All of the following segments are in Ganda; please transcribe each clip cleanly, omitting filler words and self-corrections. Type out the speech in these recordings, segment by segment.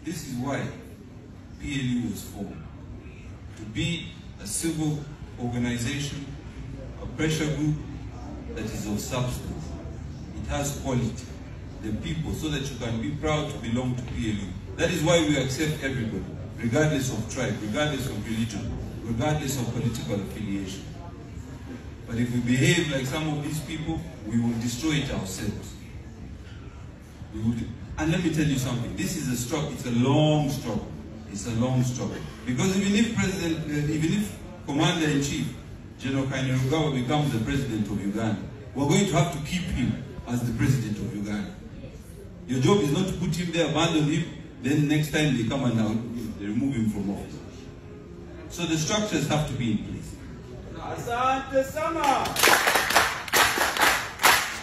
This is why PLU was formed, to be a civil organization, a pressure group that is of substance. It has quality, the people, so that you can be proud to belong to PLU. That is why we accept everybody, regardless of tribe, regardless of religion, regardless of political affiliation. But if we behave like some of these people, we will destroy it ourselves. We will. And let me tell you something. This is a struggle. It's a long struggle. It's a long struggle. Because even if Commander-in-Chief General Kainerugaba becomes the president of Uganda, we're going to have to keep him as the president of Uganda. Your job is not to put him there, abandon him, then next time they come and they remove him from office. So the structures have to be in place. Asante sana.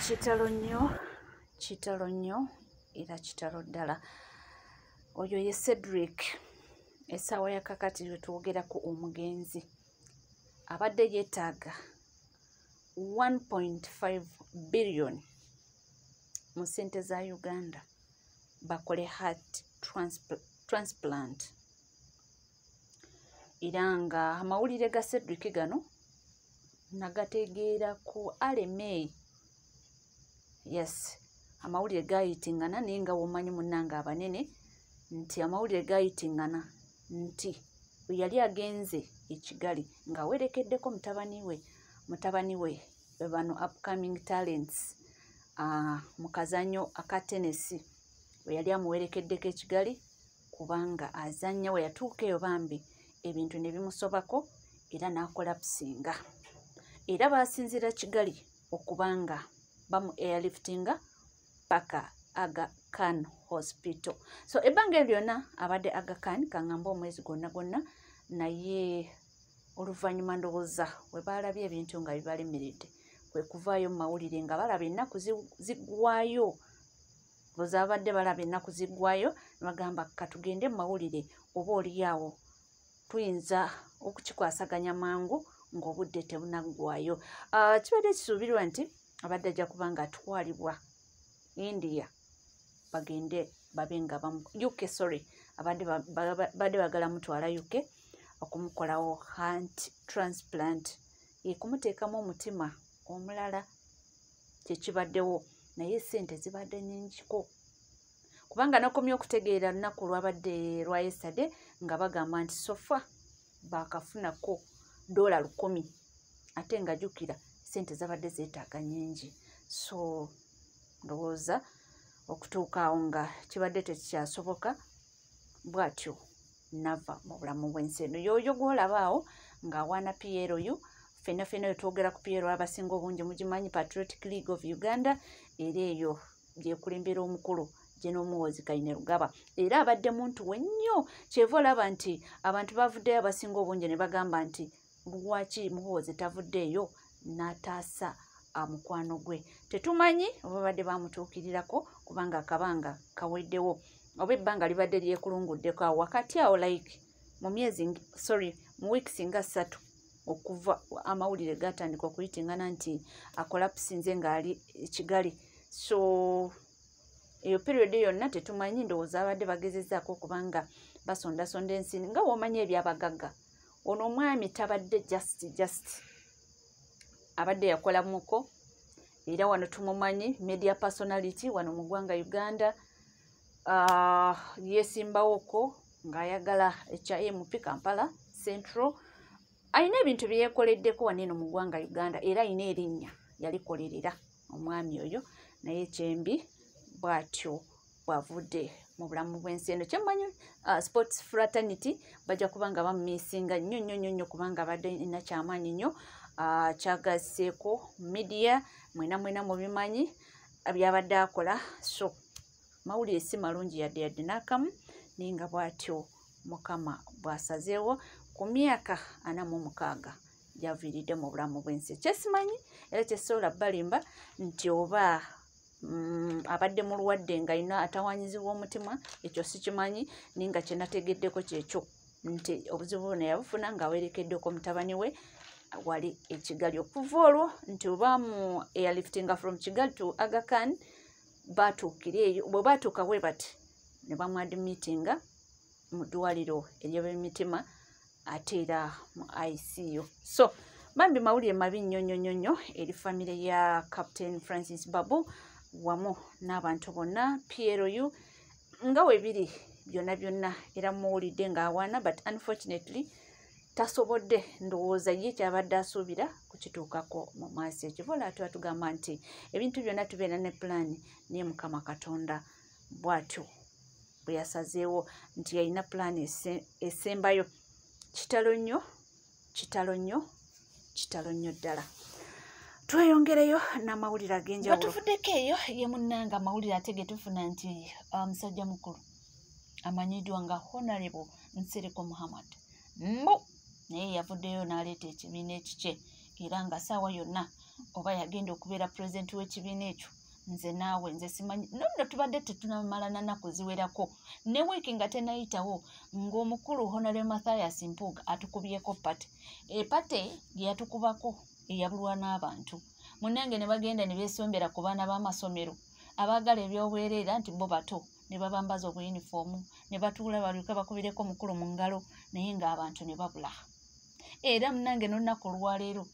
Kitalo nnyo, kitalo nnyo, era kitalo ddala. Oyo ye Cedric, essaawa ya kakati lwe twogerako omugenzi. Abadde yeetaaga 1.5 billion mu ssente za Uganda bakole heart transplant. Era nga amawulire ga Cedric gano nagategeera ku RMA. Yes, amawulire gayitingana, naye nga bw'omanyi munnange abanene nti amawulire gayitingana nti bwe yali agenze e Kigali ng'awerekeddeko mutabani we bano upcoming talents mu kazannyo aka tennis, bwe yali amuwerekeddeko e Kigali kubanga azannya, we yatuuka eyo bambi ebintu ne bimusobako era n'akolapsinga. Era baasinziira Kigali okubanga bamu airliftinga paka Aga Khan Hospital. So ebbanga eryo lyonna abadde Aga Khan, kaŋŋambe omwezi gwonna gwonna, naye oluvannyuma ndowooza we baalabye ebintu nga bibalemiredde kwe kuvaayo mu mawulire nga balaba ennaku ziggwayo. Ndowooza babadde balaba ennaku ziggwayo ne bagamba katugende mu mawulire, oba oliawo tuyinza okukikwasaganya mangu ng'obudde tebunaggwayo. Kibadde kisuubirwa nti abadde ajja kuba nga atwalibwa India bagende babe nga UK, sorry, abadde baagala mutwala UK okumukolawo heart transplant, kumuteekamu omutima omulala. Kyekibaddewo, naye ssente zibadde nnyingiko, kubanga nakomye okutegeera lunaku lwabadde lwa yesterday nga bagamba nti sofa baakafunako $1,000, ate nga jjukira ssente zabadde zeetaaga nnyingi. So ndowooza okutuuka awo nga kibadde tekikyasoboka, bw'atyo nava mu bulamu bw'ensi eno. Y'oyo gw'olaba awo ng'awaana PLU, ffenna ffenna we twogera ku PLU abasinga obungi mugimanyi, Patriotic League of Uganda, era eyo gyekulembera omukulu General Muhoozi Kainerugaba. Era abadde muntu we nnyo, kyeva olaba nti abantu bavuddeyo abasinga obungi ne bagamba nti lwaki Muhoozi tavuddeeyo n'ataasa mukwano gwe. Tetumanyi oba badde bamutuukirirako kubanga akabanga kaweddewo, oba ebbanga libadde lyekulunguddeko awo wakati awo, like mu myezi, sorry, mu weeks nga 3 okuva amawulire gatandika okuyitingana nti akolapsinze ng'ali e Kigali. So eyo period yonna tetumanyi, ndowooza abadde bagezezzaako okubanga basondasonda ensi nga bw'omanyi ebyabagagga. Ono omwami tabadde just abadde yakola muko, era wano tumumanyi media personality wano mu ggwanga Uganda. Yeesimbawoko ng'ayagala ekya MP Kampala Central. Alina ebintu bye yeekoleddeko wano eno mu ggwanga Uganda, era alina erinnya yalikolerera omwami oyo, naye kyembi bw'atyo bw'avudde mu bulamu bw'ensi eno. Kyemmanyi sports fraternity bajja kuba nga bamumiisinga nnyo nnyo nnyo nnyo, kubanga abadde alina kyamaanyi nnyo, kyagaseeko media, mwena mwena mubimanyi byabadde akola. So mawulire si malungi yadde yadde n'akamu, naye nga bw'atyo Mukama bw'asazeewo ku myaka 46 gyaviiridde mu bulamu bw'ensi. Kyesimanyi era kyesobola balimba nti oba abadde mulwadde nga alina atawaanyizibwa omutima, ekyo sikimanyi, naye nga kye nategeddeko kyekyo nti obuzibu buno yabufuna ng'awerekeddeko mutabani we wali e Kigali. Okuva olwo nti oba mu airliftinga from Kigali to Aga Khan, baatuukira eyo, bwe baatuuka bwe bati ne bamuadmittinga mu ddwaliro ery'ab'emitima ate era mu ICU. So bambi mawulire mabi nnyo nnyo nnyo nnyo eri famire ya Captain Francis Babu wamu n'abantu bonna PLU nga webiri byonna byonna, era muwulidde ng'awaana, but unfortunately tasobodde, ndowooza ye kyabadde asuubira kukituukako mu maaso. Ekivola tuba tugamba nti ebintu byonna tubeera ne pulaani, naye Mukama Katonda bw'atyo bwe yasazeewo nti yalina pulaani esembayo. Kitalo nnyo, kitalo nnyo, kitalo nnyo ddala. Tweyongereyo n'amawulire ag'enjawulo. Batuvuddeko eyo ye munnange amawulire ate ge tufuna nti omusajja mukulu amanyiddwa nga Honorable Nsereko Muhammad mbu naye yavuddeyo n'aleeta ekibiina ekikye, era nga ssaawa yonna oba yagenda okubeera pulezidenti w'ekibiina ekyo. Nze naawe nze simanyi nno, tubadde tetunamala na nnaku ziwerako ne wiiki nga tenayitawo ng'omukulu Honorable Mathias Mpuuga atukubyeko party, party gye yatukubako eyabulwa n'abantu munnange, ne bagenda ne beesombera ku baana b'amasomero abaagala ebyobwereera nti bo bato, ne babambaza obuyunifoomu ne batuula balyoke bakubireko mukulu mu ngalo, naye ng'abantu ne babula. Era munnange n'olunaku olwaleero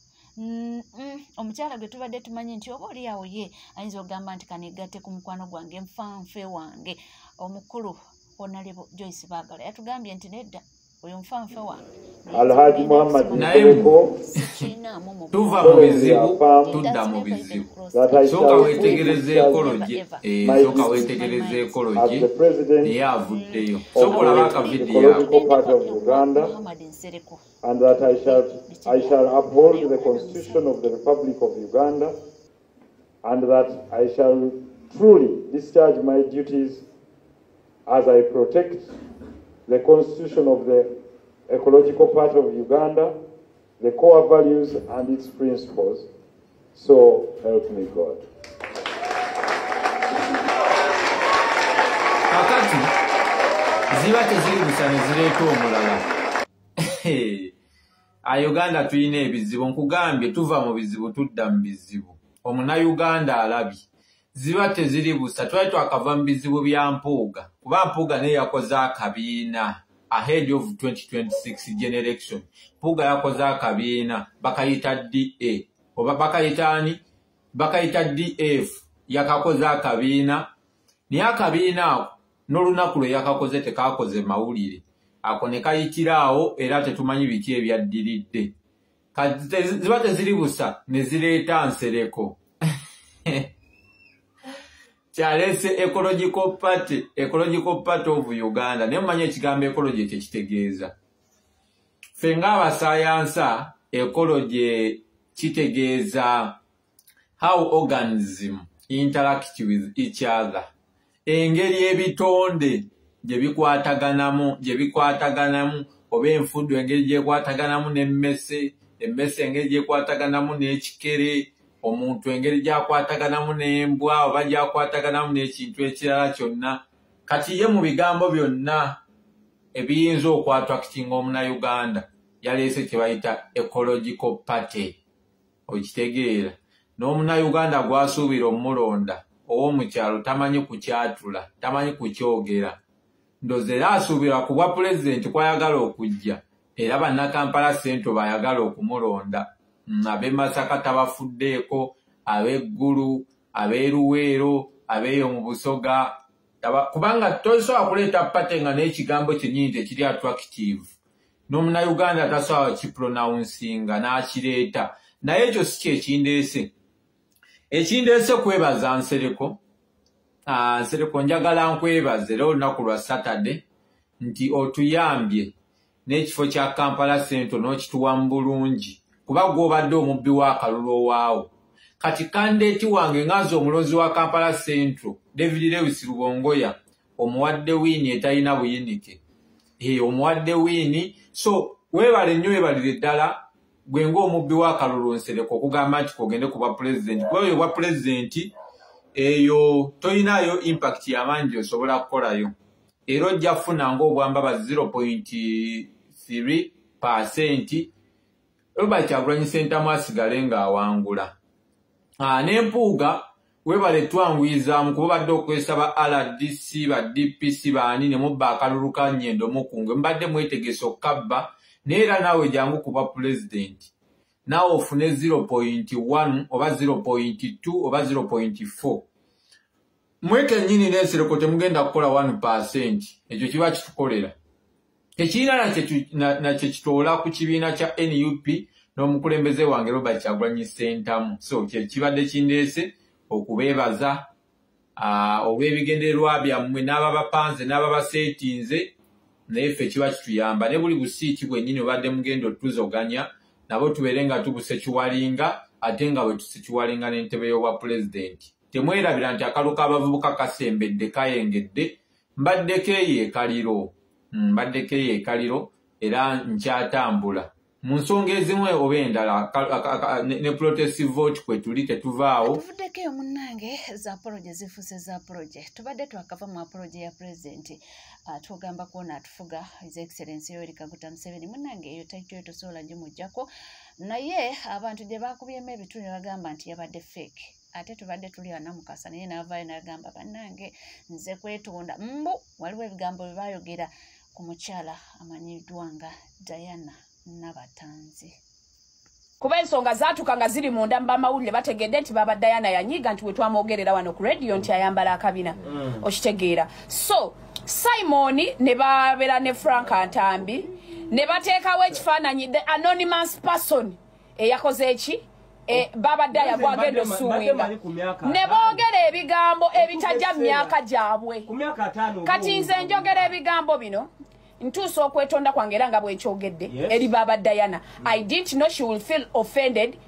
omukyala gwe tubadde tumanyi nti oba oli awo ye ayinza okugamba nti kaneegatte ku mukwano gwange nfanfe wange omukulu Honorable Joyce Bagala yatugambye nti nedda, oyo nfanfe wange. Alhaji Muhammad Nsereko, tuva mu bizibu tudda mu bizibu. Sooka weetegereze ecology, sooka weetegereze ecology naye avuddeyo. Sooka olaba akavidiyo ako. And that I shall uphold the Constitution of the Republic of Uganda, and that I shall truly discharge my duties as I protect the Constitution of the Ecological Party of Uganda, the core values and its principles. So help me God. Kakati ziba teziri busa ne zireeta omulala. Uganda tulina ebizibu, nkugambye tuva mu bizibu tudda mu bizibu. Omunnayuganda alabye ziba teziri busa, twali twakava mu bizibu bya Mpuuga, kuba Mpuuga naye yakoze akabiina ahead of 2026 general election. Mpuuga yakoze akabiina bakayita DA oba bakayita ani, bakayita DF, yakakoze akabiina, naye akabiina ako n'olunaku lwe yakakoze tekakoze mawulire, ako ne kayitiraawo era tetumanyi biki ebyaddiridde. Ziba teziri busa ne zireeta Nsereko. Kyaleese Ecological Party, Ecological Party of Uganda. Naye mumanyi ekigambo ecology kye kitegeeza. Ffe ng'abasayansa, ecology kitegeeza how organism interact with each other, engeri ebitonde gye bikwataganamu, oba enfudu engeri gyekwataganamu n'emmese, emmese engeri gyekwataganamu n'ekikere, omuntu engeri gy'akwataganamu n'embwa oba gy'akwataganamu n'ekintu ekirala kyonna. Kati ye mu bigambo byonna ebiyinza okwattractinga omunnayuganda yaleese kye bayita Ecological Party. Okitegeera? N'omunnayuganda gw'asuubira omulonda ow'omukyalo tamanyi kukyatula, tamanyi kukyogera. Ndowooza era asuubira ku bwa pulezidenti kw'ayagala okujja, era bannakampala Central bayagala okumulonda. Ab'e Masaka tabafuddeeko, ab'e Ggulu, ab'e Luweero, ab'eyo mu Busoga, kubanga tosobola kuleeta party nga n'ekigambo kyennyini tekiri attractive. N'omunnayuganda tasobola kipronouncinga n'akireeta. Naye ekyo si kye kindeese. Ekindeese kwebaza Nsereko. Nsereko njagala nkwebaze era olunaku lwa Saturday nti otuyambye n'ekifo kya Kampala Central n'okituwa mu bulungi, kuba gw'obadde omubbi w'akalulu owaawo. Kati kandideeti wange nga nze omulonzi wa Kampala Central David Lewis Rubongoya omuwadde wiini etalina buyinike, omuwadde wiini. So weebale nnyo, weebalire ddala gwe ng'omubbi w'akalulu Nsereko okugamba nti kogende ku bwa pulezidenti, kuba oyo bwa pulezidenti eyo toyinaayo impact y'amaanyi gy'osobola kukolayo, era ojja kufuna ng'obwambabazi 0.3%. Robert Kyagulanyi Ssentamu asigale ng'awangula. N'empuuga Webale twanguyizaamu kuba obadde okozesa ba RDC, ba DPC baani ne mubba akalulu ka Nyendo Mukungwe. Mbadde mwetegese okukabba, naye era naawe jangu kuba pulezidenti. Naawe ofune 0.1 oba 0.2 oba 0.4. Mwe kennyini n'ensereko temugenda kukola 1%. Ekyo kiba kitukolera. Tekirina na kye kitoola ku kibiina kya NUP n'omukulembeze wange Robert Kyagulanyi Ssentamu. So kye kibadde kindeese okubeebaza olw'ebigendererwa byammwe n'ababapanze n'ababaseetinze, naye ffe kiba kituyamba. Ne buli busiiki bwennyini obadde mugenda otuzoganya nabo tubeere nga tubusekiwalinga, ate nga bwe tusekiwalinga n'entebe y'obwa pulezidenti. Temwerabira nti akalulu k'abavubuka kasembedde kayengedde. Mbaddeko eyo ekaliro, mbaddeko eyo ekaliro era nkyatambula mu nsonga ezimu oba endala. Ne protest vote kwe tuli tetuvaawo. Tuvuddeko eyo munnange, za apology zifuuse za apology. Tubadde twakava mu apology ya pulezidenti, tugamba kwona atufuga His Excellency Yoweri Kaguta Museveni. Munnange eyo title yo tosobola gimuggyako, naye abantu gye bakubyemu ebituli ne bagamba nti yabadde fake. Ate tubadde tuli anamukasa naye n'avaayo n'agamba bannange nze kwetonda. Mbu waliwo ebigambo bye baayogera ku mukyala amanyiddwa nga Diana Nabatanzi. Kuba ensonga zaatuka nga ziri munda mu bamawulire, bategedde nti baba Diana yanyiiga nti we twamwogerera wano ku radio nti ayambala akabina. Okitegeera. So Simon ne babeera ne Frank Ntambi ne bateekawo ekifaananyi, the anonymous person eyakoze eki, baba Diana gwagenda osuwinga, ne boogera ebigambo ebitajja mu myaka gyabwe. Kati nze njogera ebigambo bino ntuusa okwetonda kwange era nga bwe nkyogedde eri baba Diana. I didn't know she will feel offended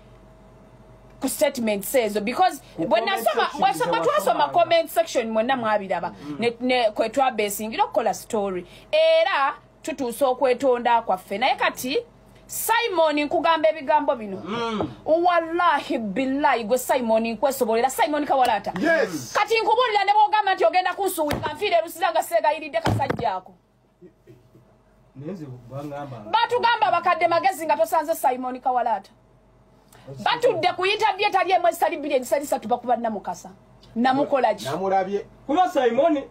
ku statements ezo, because bwe nasoma bwe twasoma comment section mwenna mwabiraba ne kwe twabesingira okukola story, era tutuusa okwetonda kwaffe. Naye kati Simon nkugamba ebigambo bino, wallahi billahi gwe Simon nkwesobolera. Simon Kawalata, kati nkubuulira ne bw'ogamba nti ogenda kunsuwika nfiire erusiza nga seegayiridde kasajja ako. Batugamba bakadde magezi nga tosanze Simon Kawalata. Batudde ku interview etali emu ezitali bbiri ezitali ssatu bakuba Namukasa. Namukola ki? Namulabye. Kuba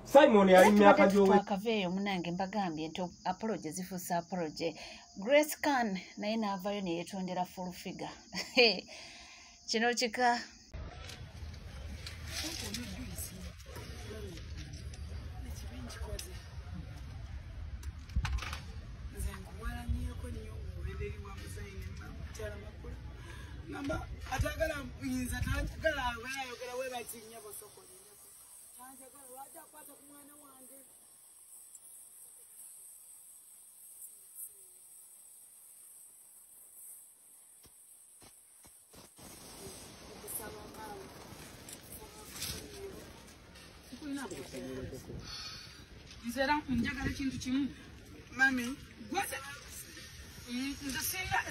Simon yali myaka gy'owe. Twakaveeyo munnange, mbagambye nti apology zifuuse apology. Grace Khan naye n'avaayo ne yeetondera full figure. Kino kika. Ngamba atagala yinza tanjagala ayogera webakinya bosoko tanjagala lwaki akwata ku mwana wange. Nze era njagala ekintu kimu mami gwe nze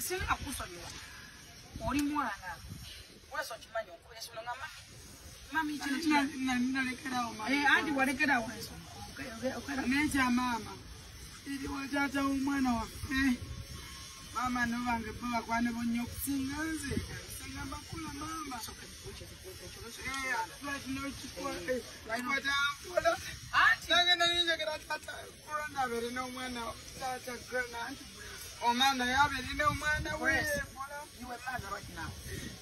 singa kusonyiwa. Oli mwana wese okimanyi okubeera nga mami kino nalekerawo mami. Anti walekerawo ensonga nekya maama eri wa taata w'omwana waffe. Maama no bange bo bakwane bo nnyo okusinga nze singa makula maama. Nange nali njagala taata Corona abeere n'omwana, taata Corona omwana naye abeere n'omwana we. You are mother right now.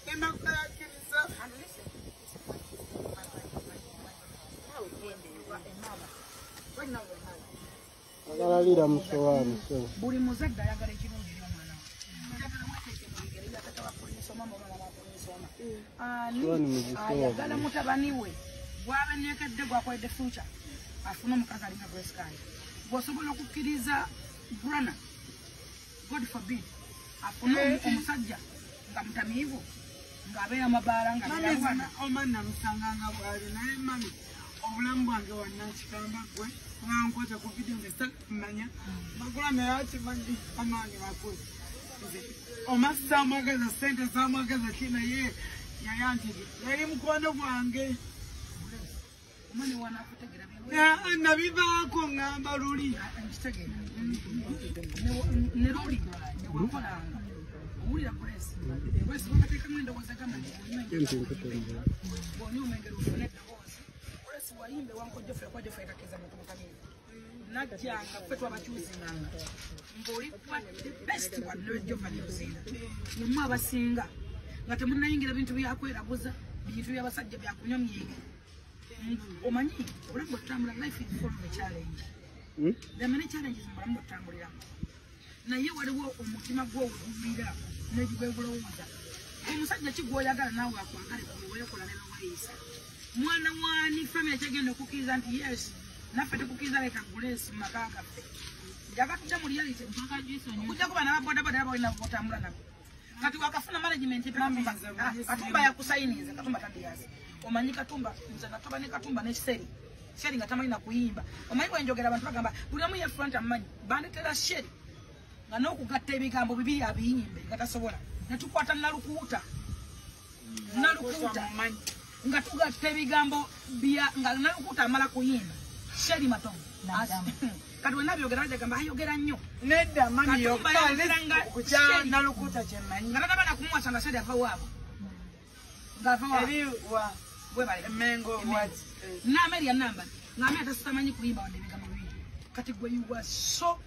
Nemakula akkiriza. And listen, now you are a mother. Right now you are a mother. Agalalira mu sowaani so. Buli muzadde ayagala ekirungi eri omwana we. Njagala weteeke mu ngeri ya taata wa kulisoma oba mama wa kulisoma. Ani ayagala mutabani we gw'abeneekedde gw'akoledde future afune omukazi alinga Grace Khan. Bw'osobola okukkiriza Brana, God forbid, afune omusajja nga mutamiivu ng'abeera mabaala nga mami oma namusanga nga bw'ali naye mami obulamu bwange wannakikamba gwe wankwata ku vidiyo nze sakumanya makula naye akimanyi amaanyi makulu nze oma saamwagaza ssente saamwagaza ki naye yayantege yali mukwano gwange nabivaako ŋŋamba luli ne luli newakolanga Owulira Grace? Grace bakateekamu endowooza gamba nti bw'onywa omwenge ofune eddoboozi. Grace wayimbe wanko Geoffrey, kwa Geoffrey takkiriza muntu mutamiivu. Najjanga ffe twabakyusinganga ng'oli the best one ne Geoffrey New Zealand. Mmwe abasinga nga temunnayingira bintu byakweraguza, bintu by'abasajja byakunywa myenge. Omanyi obulamu bwe tutambula, life is full of a challenge. There are many challenges mu bulamu bwe tutambuliramu, naye waliwo omutima gwo oguwulira n'egigwegulowooza. Omusajja ki gw'oyagala naawe akwagale kuweekola ne weeyisa? Mwana waani family kyegenda okukkiriza nti yes, naffe tukukkiriza, leka Grace mu maka gaffe? Njaga tujja mu reality okujja kuba n'ababodaboda nabo olina botambula nabo. Kati wakafuna management, Katumba yakusayiniza, Katumba Tadias. Omanyi Katumba, nze natoba ne Katumba ne Seri. Seri nga tamanyi na kuyimba. Omanyi bwenjogera abantu bagamba buli omu ye front amanyi. Bandetera Seri nga n'okugatta ebigambo bibiri abiyimbe nga tasobola. Ne tukwata Nalukuuta. Nalukuuta nga tugatta ebigambo bya nga Nalukuuta amala kuyimba. Seri Matovu. Kati wenna byogera bajja gamba ayogera nnyo. Nedda mami, Katumba yayogeranga kukya Seri. Nalukuta kyemmanyi. Nga tataba nakumuwasa nga Seri ava waabwe. Ng'ava waabwe. Eri wa Webale. Emengo what? N'Amelia namba ng'Amelia tasitamanyi kuyimba wadde ebigambo bibiri. Kati gwe you were so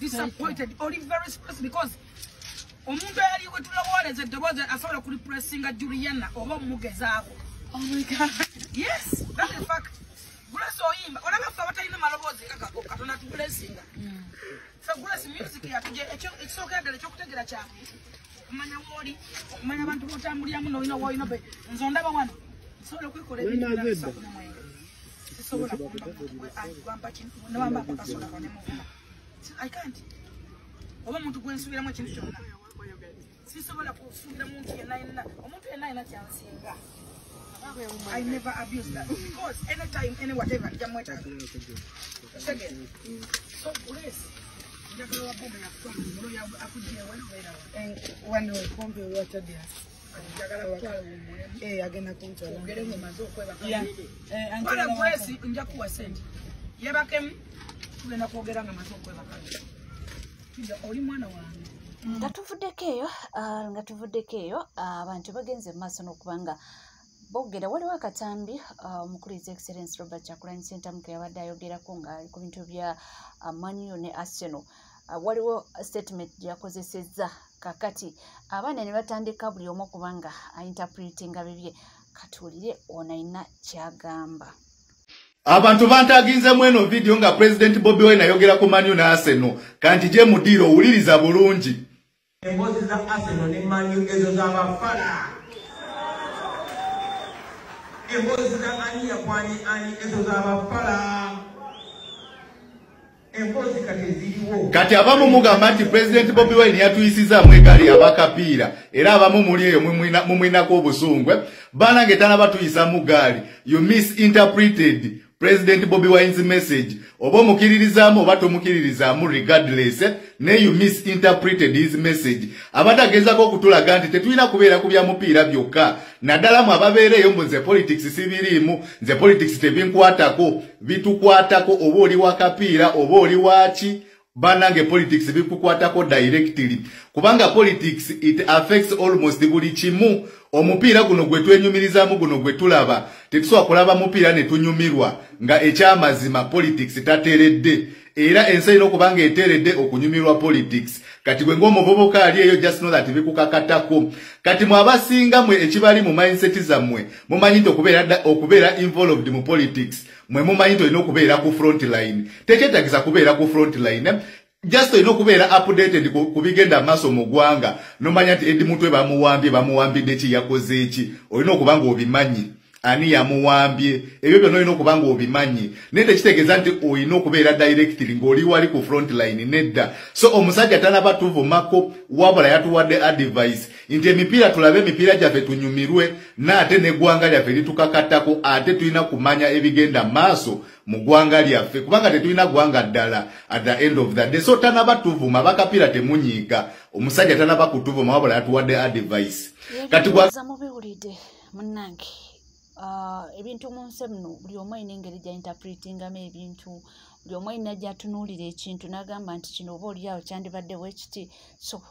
disappointed, oli very stressed because omuntu eyali gwe tulowooleza eddoboozi asobola okureplacinga Juliana oba omugezaako. Oh my God. Yes, that is fact. Grace oyimba, olaba ffe abatalina maloboozi nga gago, Katonda tublessinga ffe. Grace, music yatuje ekisookera ddala ekyokutegeera kyangu okumanya wooli, okumanya abantu b'otambuliramu n'olina woolina be. Nze ondaba wano nsobola okwekola ebintu Wena byonna, Zedda. bisobola mwenge sisobola kumba gwamba newamba akakasola kanemuvuma. I can't. Oba omuntu gwensuubiramu ekintu kyonna, sisobola kusuubira muntu yenna yenna. Omuntu yenna yenna kyansinga, I never abuse that because anytime, any whatever, nja mwetaaga. Otegeera? So Grace, njagala wa bombe yakutwala omulo akugyewo obeerawo. Wano kumpi wa Tadias. Njagala kutwala wummulemu. Eh, agenda kuntwala. Ogere ng'omaze okwebaka. Yeah. Eh, Twala antwala. Grace, nja kuwa sente yebakemu, tugenda kwogera nga maze okwebaka. Tujja, oli mwana wange. Nga tuvuddeko eyo, abantu bagenze mu maaso n'okuba nga boogera. Waliwo akatambi omukulu His Excellence Robert Kyagulanyi Ssentamu ke yabadde ayogerako ng'ali ku bintu bya Man U ne Arsenal. Waliwo statement gye yakozesezza. Kakati abaana ne batandika buli omu okuba nga ainterpretinga bibye. Katuwulire ono alina kyagamba. Abantu bantaginzemu eno video nga President Bobi Wine ayogera ku Man U ne Arsenal. Kanti gye mudiiro, owuliriza bulungi. Emboozi za Arsenal ne Man U ezo z'abafala. Emboozi za ani yakwanye ani ezo z'abafala. Emboozi kati eziriwo. Kati abamu mugamba nti President Bobi Wine yatuyisizaamu egaali abakapiira, era abamu muli eyo mumwinako obusungwe. Banange, tanaba tuyisamu gaali. You misinterpreted President Bobi Wine's message. Oba omukiririzaamu oba tomukiririzaamu, regardless, ne you misinterpreted his message. Abadde agezaako okutulaga nti tetulina kubeera ku bya mupiira byokka, naddala mu ababeera eyo mbu nze politics sibiriimu, nze politics tebinkwatako. Bitukwatako, oba oli wakapiira oba oli waki. Banange, politics bikukwatako directly, kubanga politics it affects almost buli kimu. Omupiira guno gwe twenyumirizaamu, guno gwe tulaba, tetusobola kulaba mupiira ne tunyumirwa nga ekyamazima politics tateredde. Era ensi erina okuba nga eteredde okunyumirwa politics. Kati gwe ng'omuvubuka ali eyo, just know that bikukakatako. Kati mwe abasinga mwe ekibali mu mindset zammwe, mumanyi nti okubeera involved mu politics, mwe mumanyi nti olina okubeera ku front line. Tekyetagisa kubeera ku front line, just olina okubeera updated ku bigenda maaso mu ggwanga, nomanya nti Eddie Mutwe bamuwambye, bamuwambidde ki, yakoze ki. Olina okuba nga obimanyi ani yamuwambye, ebyo byonna olina okuba nga obimanyi, naye tekitegeeza nti olina okubeera directly ng'oli wali ku front line, nedda. So omusajja tanaba tuvumako, wabula yatuwadde advice nti emipiira tulabe emipiira gyaffe tunyumirwe, naate n'eggwanga lyaffe litukakatako, ate tulina kumanya ebigenda maaso mu ggwanga lyaffe, kubanga tetulina ggwanga ddala at the end of the day. So tanaba tuvuma, bakapiira temunyiiga, omusajja tanaba kutuvuma, wabula yatuwadde advice. Kati gwa Mubiwulidde munnange. Ebintu mu nsi muno, buli omu alina engeri gy'ainterpretingamu ebintu, buli omu alina gy'atunuulira ekintu n'agamba nti kino oba oliawo kyandibadde bwekiti. So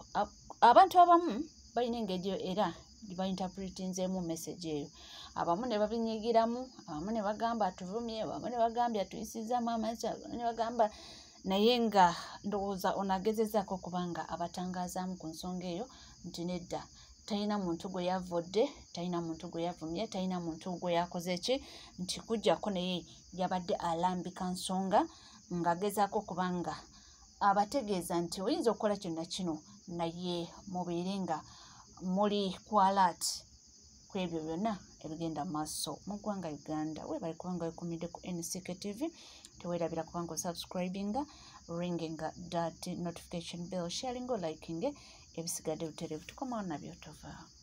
Abantu abamu balina engeri era bainterpretinzeemu message eyo, abamu ne babinyigiramu, abamu ne bagamba atuvumye, abamu ne bagambye atuyisizaamu amaaso, abamu ne bagamba, naye nga ndowooza ono agezezaako okubanga abatangaazaamu ku nsonga eyo nti nedda, talina muntu gwe yavudde, talina muntu gwe yavumye, talina muntu gwe yakoze ki, nti kujjako naye yabadde alambika nsonga ng'agezaako okubanga abategeeza nti oyinza okukola kyonna kino, naye mubeere nga muli ku alert ku ebyo byonna ebigenda mu maaso mu ggwanga Uganda. Weebale kubanga weekumidde ku NCK TV, teweerabira kubanga osubscribinga, ringinga that notification bell, sharinga, olikinge, ebisigadde butereevu tukomawo nabyo tovaawo.